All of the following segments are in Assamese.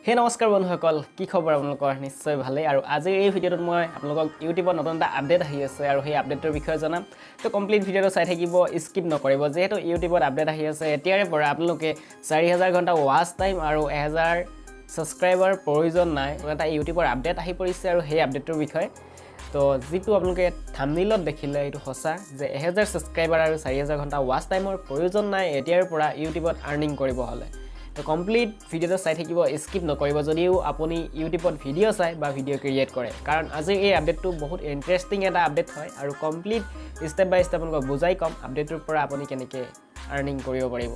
হে নমস্কাৰ বন্ধুসকল, কি খবৰ আপোনালোকৰ? নিশ্চয় ভালেই। আৰু আজিৰ এই ভিডিঅ'টোত মই আপোনালোকক ইউটিউবত নতুন এটা আপডেট আহি আছে আৰু সেই আপডেটটোৰ বিষয়ে জনাম। তো কমপ্লিট ভিডিঅ'টো চাই থাকিব, স্কিপ নকৰিব। যিহেতু ইউটিউবত আপডেট আহি আছে, এতিয়াৰে পৰা আপোনালোকে 4000 ঘণ্টা ৱাচ টাইম আৰু 1000 ছাবস্ক্ৰাইবাৰ প্ৰয়োজন নাই। এটা ইউটিউবৰ আপডেট আহি পৰিছে আৰু সেই আপডেটটোৰ বিষয়ে, তো যিটো আপোনালোকে থাম্বনেইলত দেখিলে, এইটো সঁচা যে 1000 ছাবস্ক্ৰাইবাৰ আৰু 4000 ঘণ্টা ৱাচ টাইমৰ প্ৰয়োজন নাই এতিয়াৰ পৰা ইউটিউবত আৰ্নিং কৰিব হ'লে। তো কমপ্লিট ভিডিঅ'টো চাই থাকিব, স্কিপ নকৰিব, যদিও আপুনি ইউটিউবত ভিডিঅ' চায় বা ভিডিঅ' ক্ৰিয়েট কৰে, কাৰণ আজিৰ এই আপডেটটো বহুত ইণ্টাৰেষ্টিং এটা আপডেট হয় আৰু কমপ্লিট ষ্টেপ বাই ষ্টেপ আপোনালোকক বুজাই ক'ম আপডেটটোৰ পৰা আপুনি কেনেকৈ আৰ্নিং কৰিব পাৰিব।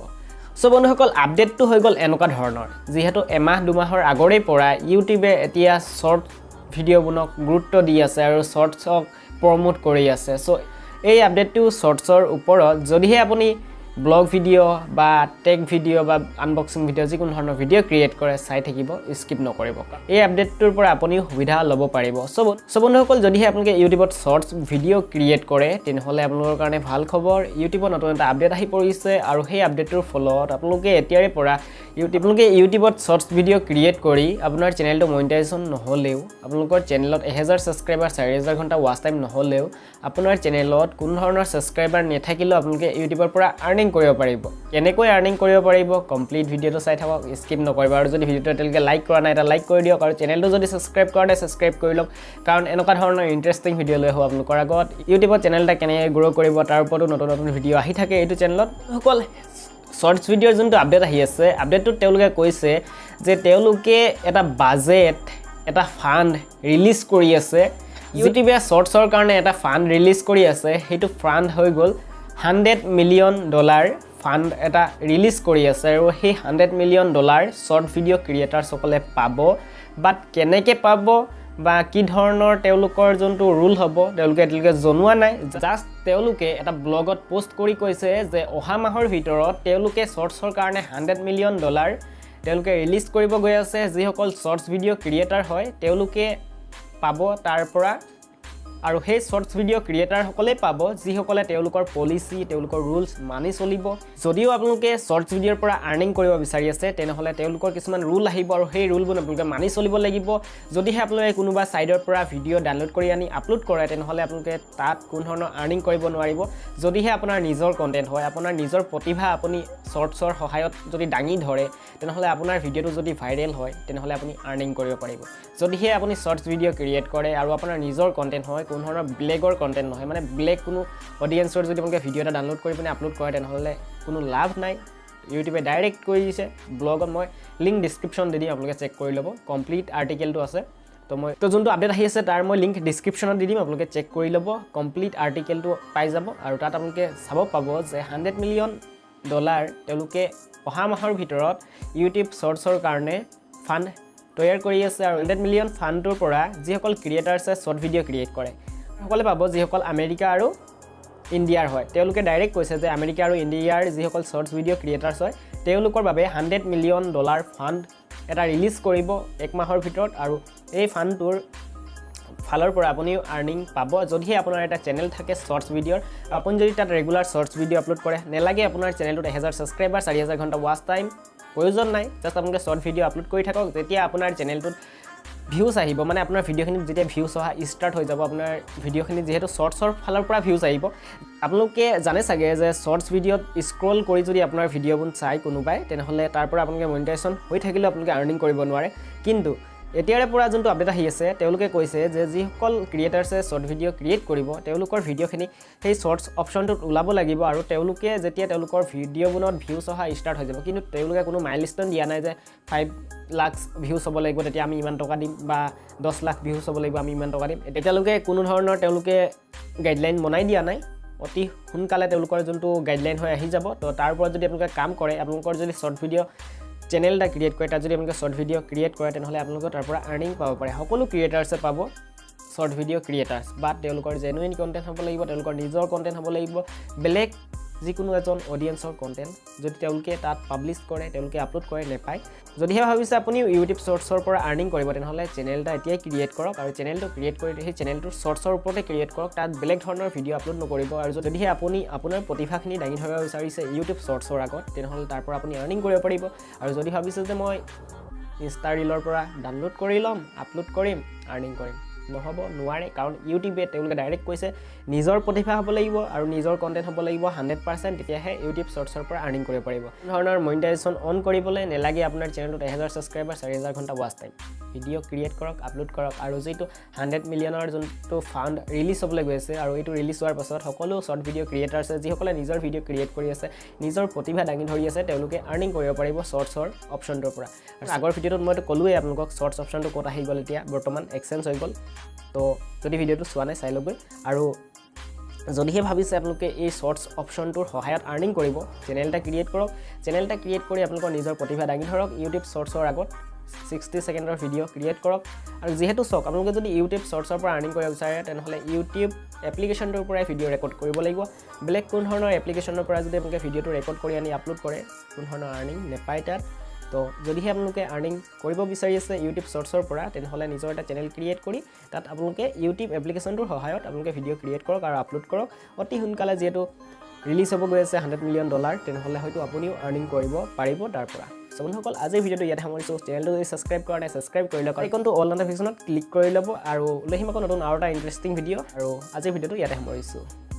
চ' বন্ধুসকল, আপডেটটো হৈ গ'ল এনেকুৱা ধৰণৰ। যিহেতু এমাহ দুমাহৰ আগৰে পৰা ইউটিউবে এতিয়া শ্বৰ্ট ভিডিঅ'বোৰক গুৰুত্ব দি আছে আৰু শ্বৰ্টছক প্ৰমোট কৰি আছে, চ' এই আপডেটটো শ্বৰ্টছৰ ওপৰত। যদিহে আপুনি ব্লগ ভিডিঅ' বা টেক ভিডিঅ' বা আনবক্সিং ভিডিঅ', যিকোনো ধৰণৰ ভিডিঅ' ক্ৰিয়েট কৰে, চাই থাকিব, স্কিপ নকৰিব। এই আপডেটটোৰ পৰা আপুনিও সুবিধা ল'ব পাৰিব। চ' বন্ধুসকল, যদিহে আপোনালোকে ইউটিউবত শ্বৰ্টছ ভিডিঅ' ক্ৰিয়েট কৰে, তেনেহ'লে আপোনালোকৰ কাৰণে ভাল খবৰ। ইউটিউবত নতুন এটা আপডেট আহি পৰিছে আৰু সেই আপডেটটোৰ ফলত আপোনালোকে এতিয়াৰে পৰা আপোনালোকে ইউটিউবত শ্বৰ্টছ ভিডিঅ' ক্ৰিয়েট কৰি আপোনাৰ চেনেলটো মনিটাইজেশ্যন নহ'লেও, আপোনালোকৰ চেনেলত 1000 ছাবস্ক্ৰাইবাৰ, 4000 ঘণ্টা ৱাচ টাইম নহ'লেও, আপোনাৰ চেনেলত কোনো ধৰণৰ ছাবস্ক্ৰাইবাৰ নাথাকিলেও আপোনালোকে ইউটিউবৰ পৰা আৰ্নিং কৰিব পাৰিব। কেনেকৈ আৰ্নিং কৰিব পাৰিব, কমপ্লিট ভিডিঅ'টো চাই থাকক, স্কিপ নকৰিব। আৰু যদি ভিডিঅ'টো এতিয়ালৈকে লাইক কৰা নাই, এটা লাইক কৰি দিয়ক আৰু চেনেলটো যদি ছাবস্ক্ৰাইব কৰা নাই, ছাবস্ক্ৰাইব কৰি লওক, কাৰণ এনেকুৱা ধৰণৰ ইণ্টাৰেষ্টিং ভিডিঅ' লৈ আহোঁ আপোনালোকৰ আগত। ইউটিউবত চেনেল এটা কেনেকৈ গ্ৰ' কৰিব, তাৰ ওপৰতো নতুন নতুন ভিডিঅ' আহি থাকে এইটো চেনেলত। সকল শ্বৰ্টছ ভিডিঅ'ৰ যোনটো আপডেট আহি আছে, আপডেটটোত তেওঁলোকে কৈছে যে তেওঁলোকে এটা বাজেট, এটা ফাণ্ড ৰিলিজ কৰি আছে। ইউটিউবে শ্বৰ্টছৰ কাৰণে এটা ফাণ্ড ৰিলিজ কৰি আছে। সেইটো ফাণ্ড হৈ গ'ল $100 মিলিয়ন ফাণ্ড এটা ৰিলিজ কৰি আছে আৰু সেই $100 মিলিয়ন শ্বৰ্ট ভিডিঅ' ক্ৰিয়েটাৰ্ছসকলে পাব। বাট কেনেকৈ পাব বা কি ধৰণৰ তেওঁলোকৰ যোনটো ৰুল হ'ব, তেওঁলোকে এতিয়ালৈকে জনোৱা নাই। জাষ্ট তেওঁলোকে এটা ব্লগত পষ্ট কৰি কৈছে যে অহা মাহৰ ভিতৰত তেওঁলোকে শ্বৰ্টছৰ কাৰণে $100 মিলিয়ন তেওঁলোকে ৰিলিজ কৰিব গৈ আছে। যিসকল শ্বৰ্টছ ভিডিঅ' ক্ৰিয়েটাৰ হয়, তেওঁলোকে পাব তাৰ পৰা আৰু সেই শ্বৰ্টছ ভিডিঅ' ক্ৰিয়েটাৰসকলেই পাব যিসকলে তেওঁলোকৰ পলিচি, তেওঁলোকৰ ৰুলছ মানি চলিব। যদিও আপোনালোকে শ্বৰ্টছ ভিডিঅ'ৰ পৰা আৰ্নিং কৰিব বিচাৰি আছে, তেনেহ'লে তেওঁলোকৰ কিছুমান ৰুল আহিব আৰু সেই ৰুলবোৰ আপোনালোকে মানি চলিব লাগিব। যদিহে আপোনালোকে কোনোবা ছাইডৰ পৰা ভিডিঅ' ডাউনলোড কৰি আনি আপলোড কৰে, তেনেহ'লে আপোনালোকে তাত কোনো ধৰণৰ আৰ্নিং কৰিব নোৱাৰিব। যদিহে আপোনাৰ নিজৰ কণ্টেণ্ট হয়, আপোনাৰ নিজৰ প্ৰতিভা আপুনি শ্বৰ্টছৰ সহায়ত যদি দাঙি ধৰে, তেনেহ'লে আপোনাৰ ভিডিঅ'টো যদি ভাইৰেল হয়, তেনেহ'লে আপুনি আৰ্নিং কৰিব পাৰিব। যদিহে আপুনি শ্বৰ্টছ ভিডিঅ' ক্ৰিয়েট কৰে আৰু আপোনাৰ নিজৰ কণ্টেণ্ট হয়, কোনো ধৰণৰ বেলেগৰ কণ্টেণ্ট নহয়, মানে বেলেগ কোনো অডিয়েঞ্চৰ যদি আপোনালোকে ভিডিঅ' এটা ডাউনলোড কৰি পিনে আপলোড কৰে, তেনেহ'লে কোনো লাভ নাই। ইউটিউবে ডাইৰেক্ট কৰি দিছে ব্লগত। মই লিংক ডিছক্ৰিপশ্যন দি দিম, আপোনালোকে চেক কৰি ল'ব। কমপ্লিট আৰ্টিকেলটো আছে। তো মই তো যোনটো আপডেট আহি আছে, তাৰ মই লিংক ডিছক্ৰিপশ্যনত দি দিম, আপোনালোকে চেক কৰি ল'ব। কমপ্লিট আৰ্টিকেলটো পাই যাব আৰু তাত আপোনালোকে চাব পাব যে $100 মিলিয়ন তেওঁলোকে অহা মাহৰ ভিতৰত ইউটিউব শ্বৰ্টছৰ কাৰণে ফাণ্ড তৈয়াৰ কৰি আছে আৰু 100 মিলিয়ন ফাণ্ডটোৰ পৰা যিসকল ক্ৰিয়েটাৰ্ছে শ্বৰ্ট ভিডিঅ' ক্ৰিয়েট কৰে, সকলে পাব, যিসকল আমেৰিকা আৰু ইণ্ডিয়াৰ হয়। তেওঁলোকে ডাইৰেক্ট কৈছে যে আমেৰিকা আৰু ইণ্ডিয়াৰ যিসকল শ্বৰ্টছ ভিডিঅ' ক্ৰিয়েটাৰ্ছ হয়, তেওঁলোকৰ বাবে $100 মিলিয়ন ফাণ্ড এটা ৰিলিজ কৰিব এক মাহৰ ভিতৰত আৰু এই ফাণ্ডটোৰ ফালৰ পৰা আপুনিও আৰ্নিং পাব, যদিহে আপোনাৰ এটা চেনেল থাকে শ্বৰ্টছ ভিডিঅ'ৰ। আপুনি যদি তাত ৰেগুলাৰ শ্বৰ্টছ ভিডিঅ' আপলোড কৰে, নেলাগে আপোনাৰ চেনেলটোত 1000 ছাবস্ক্ৰাইবাৰ, 4000 ঘণ্টা ৱাচ টাইম প্ৰয়োজন নাই। জাষ্ট আপোনালোকে শ্বৰ্ট ভিডিঅ' আপলোড কৰি থাকক। যেতিয়া আপোনাৰ চেনেলটোত ভিউজ আহিব, মানে আপোনাৰ ভিডিঅ'খিনিত যেতিয়া ভিউজ অহা ষ্টাৰ্ট হৈ যাব, আপোনাৰ ভিডিঅ'খিনিত যিহেতু শ্বৰ্টছৰ ফালৰ পৰা ভিউজ আহিব, আপোনালোকে জানে চাগে যে শ্বৰ্টছ ভিডিঅ'ত স্ক্ৰল কৰি যদি আপোনাৰ ভিডিঅ'বোৰ চাই কোনোবাই, তেনেহ'লে তাৰ পৰা আপোনালোকে মনিটাইজেশ্যন হৈ থাকিলেও আপোনালোকে আৰ্নিং কৰিব নোৱাৰে। কিন্তু এতিয়াৰে পৰা যোনটো আপডেট আহি আছে, তেওঁলোকে কৈছে যে যিসকল ক্ৰিয়েটাৰ্ছে শ্বৰ্ট ভিডিঅ' ক্ৰিয়েট কৰিব, তেওঁলোকৰ ভিডিঅ'খিনি সেই শ্বৰ্টছ অপশ্যনটোত ওলাব লাগিব আৰু তেওঁলোকে যেতিয়া তেওঁলোকৰ ভিডিঅ'বোৰত ভিউজ অহা ষ্টাৰ্ট হৈ যাব। কিন্তু তেওঁলোকে কোনো মাইলষ্ট'ন দিয়া নাই যে 5 লাখ ভিউজ হ'ব লাগিব, তেতিয়া আমি ইমান টকা দিম, বা 10 লাখ ভিউজ হ'ব লাগিব, আমি ইমান টকা দিম। এতিয়ালৈকে কোনো ধৰণৰ তেওঁলোকে গাইডলাইন বনাই দিয়া নাই। অতি সোনকালে তেওঁলোকৰ যোনটো গাইডলাইন হৈ আহি যাব। তো তাৰ ওপৰত যদি আপোনালোকে কাম কৰে, আপোনালোকৰ যদি শ্বৰ্ট ভিডিঅ' চেনেল এটা ক্ৰিয়েট কৰে, তাত যদি আপোনালোকে শ্বৰ্ট ভিডিঅ' ক্ৰিয়েট কৰে, তেনেহ'লে আপোনালোকে তাৰ পৰা আৰ্নিং পাব পাৰে। সকলো ক্ৰিয়েটাৰ্ছে পাব, শ্বৰ্ট ভিডিঅ' ক্ৰিয়েটাৰ্ছ, বা তেওঁলোকৰ জেনুইন কণ্টেণ্ট হ'ব লাগিব, তেওঁলোকৰ নিজৰ কণ্টেণ্ট হ'ব লাগিব। বেলেগ যিকোনো এজন অডিয়েঞ্চৰ কণ্টেণ্ট যদি তেওঁলোকে তাত পাব্লিছ কৰে, তেওঁলোকে আপলোড কৰে, নেপায়। যদিহে ভাবিছে আপুনি ইউটিউব শ্বৰ্টছৰ পৰা আৰ্নিং কৰিব, তেনেহ'লে চেনেল এটা এতিয়াই ক্ৰিয়েট কৰক আৰু চেনেলটো ক্ৰিয়েট কৰি সেই চেনেলটোৰ শ্বৰ্টছৰ ওপৰতে ক্ৰিয়েট কৰক, তাত বেলেগ ধৰণৰ ভিডিঅ' আপলোড নকৰিব। আৰু যদিহে আপুনি আপোনাৰ প্ৰতিভাখিনি দাঙি ধৰিব বিচাৰিছে ইউটিউব শ্বৰ্টছৰ আগত, তেনেহ'লে তাৰ পৰা আপুনি আৰ্নিং কৰিব পাৰিব। আৰু যদি ভাবিছে যে মই ইনষ্টা ৰিলৰ পৰা ডাউনলোড কৰি ল'ম, আপলোড কৰিম, আৰ্নিং কৰিম। নহ'ব, নোৱাৰে। কাৰণ ইউটিউবে তেওঁলোকে ডাইৰেক্ট কৈছে, নিজৰ প্ৰতিভা হ'ব লাগিব আৰু নিজৰ কণ্টেণ্ট হ'ব লাগিব 100%, তেতিয়াহে ইউটিউব শ্বৰ্টছৰ পৰা আৰ্নিং কৰিব পাৰিব। ধৰণৰ মনিটাইজেশ্যন অন কৰিবলৈ নেলাগে আপোনাৰ চেনেলটোত 1000 ছাবস্ক্ৰাইবাৰ, 4000 ঘণ্টা ৱাচ টাইম। ভিডিঅ' ক্ৰিয়েট কৰক, আপলোড কৰক। আৰু যিটো 100 মিলিয়নৰ যোনটো ফাণ্ড ৰিলিজ হ'বলৈ গৈ আছে, আৰু এইটো ৰিলিজ হোৱাৰ পাছত সকলো শ্বৰ্ট ভিডিঅ' ক্ৰিয়েটাৰ্ছে, যিসকলে নিজৰ ভিডিঅ' ক্ৰিয়েট কৰি আছে, নিজৰ প্ৰতিভা দাঙি ধৰি আছে, তেওঁলোকে আৰ্নিং কৰিব পাৰিব শ্বৰ্টছৰ অপশ্যনটোৰ পৰা। আৰু আগৰ ভিডিঅ'টোত মইতো ক'লোৱেই আপোনালোকক শ্বৰ্টছ অপশ্যনটো ক'ত আহি গ'ল, এতিয়া বৰ্তমান এক্সচেঞ্জ হৈ গ'ল। তো যদি ভিডিঅ'টো চোৱা নাই, চাই ল'গৈ। আৰু যদিহে ভাবিছে আপোনালোকে এই শ্বৰ্টছ অপশ্যনটোৰ সহায়ত আৰ্নিং কৰিব, চেনেল এটা ক্ৰিয়েট কৰক। চেনেল এটা ক্ৰিয়েট কৰি আপোনালোকৰ নিজৰ প্ৰতিভা দাঙি ধৰক ইউটিউব শ্বৰ্টছৰ আগত। 60 ছেকেণ্ডৰ ভিডিঅ' ক্ৰিয়েট কৰক। আৰু যিহেতু চাওক, আপোনালোকে যদি ইউটিউব শ্বৰ্টছৰ পৰা আৰ্নিং কৰিব বিচাৰে, তেনেহ'লে ইউটিউব এপ্লিকেশ্যনটোৰ পৰাই ভিডিঅ' ৰেকৰ্ড কৰিব লাগিব। বেলেগ কোনো ধৰণৰ এপ্লিকেশ্যনৰ পৰা যদি আপোনালোকে ভিডিঅ'টো ৰেকৰ্ড কৰি আনি আপলোড কৰে, কোনো ধৰণৰ আৰ্নিং নাপায় তাত। তো যদিহে আপোনালোকে আৰ্নিং কৰিব বিচাৰি আছে ইউটিউব শ্বৰ্টছৰ পৰা, তেনেহ'লে নিজৰ এটা চেনেল ক্ৰিয়েট কৰি তাত আপোনালোকে ইউটিউব এপ্লিকেশ্যনটোৰ সহায়ত আপোনালোকে ভিডিঅ' ক্ৰিয়েট কৰক আৰু আপলোড কৰক। অতি সোনকালে যিহেতু ৰিলিজ হ'ব গৈ আছে 100 মিলিয়ন ডলাৰ, তেনেহ'লে হয়তো আপুনিও আৰ্নিং কৰিব পাৰিব তাৰ পৰা। চ' বন্ধুসকল, আজিৰ ভিডিঅ'টো ইয়াতে সামৰিছোঁ। চেনেলটো যদি ছাবস্ক্ৰাইব কৰা নাই, ছাবস্ক্ৰাইব কৰি লওক, আইকনটো অল নটিফিকেশ্যনত ক্লিক কৰি ল'ব। আৰু লৈ আহিম আকৌ নতুন আৰু এটা ইণ্টাৰেষ্টিং ভিডিঅ'। আৰু আজিৰ ভিডিঅ'টো ইয়াতে সামৰিছোঁ।